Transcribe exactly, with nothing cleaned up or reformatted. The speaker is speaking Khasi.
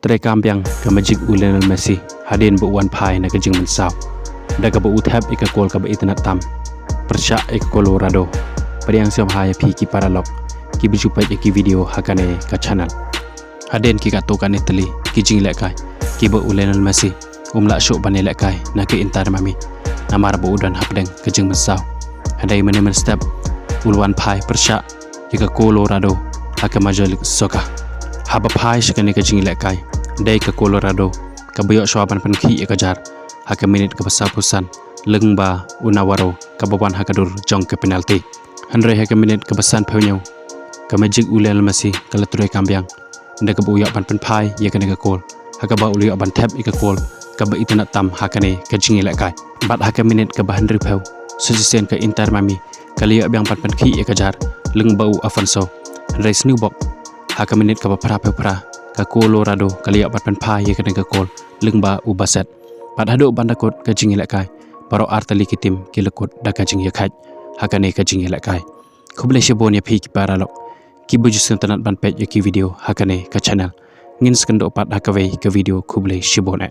treikam biang ka magic u Lionel Messi hadien ba u wan phai na ka jingmynsaw da kaba u thep ïa ka kol kaba itynnad tam pyrshah ïa ka Colorado. Pdiang sngewbha ïa phi ki paralok kiba ju peit ïa ki video ha kane ka channel. Hadien ki katto katne tylli ki jingïalehkai kiba u Lionel Messi um lah shuh ban ïalehkai na ka Inter Miami namar ba u don hapdeng ka jingmynsaw. Hynrei mynne mynstep u la wan phai pyrshah ïa ka Colorado ha ka Major League Soccer. Haba phai sha kane ka jingïalehkai dei ka Colorado kaba ïoh shuwa ban pynkhih ïa ka jar ha ka minit kaba sawphew san lyngba u Navarro kaba wan ha ka dur jong ka penalty. Hynrei ha ka minit kaba sanphew hynñiew ka magic u Lionel Messi ka la treikam biang da kaba u ïoh ban pynphai ïa kane ka kol ha kaba u la ïoh ban thep ïa ka kol kaba itynnad tam ha kane ka jingïalehkai. Bad ha ka minit kaba hynriewphew sa shisien ka Inter Miami ka la ïoh biang ban pynkhih ïa ka jar lyngba u Alfonso. Hynrei sniewbok ha ka minit kaba phraphew phra ka Colorado ka la ïoh ban pynphai ïa kane ka kol lyngba u Bassett. Bad haduh ban da kut ka jingïalehkai baroh ar tylli ki tim ki la kut da ka jingïakhaid ha kane ka jingïalehkai. Khublei shibun ïa phi ki paralok kiba ju sngewtynnad ban peit ïa ki video ha kane ka channel. Ngin sa kynduh pat ha kawei ka video, khublei shibun eh.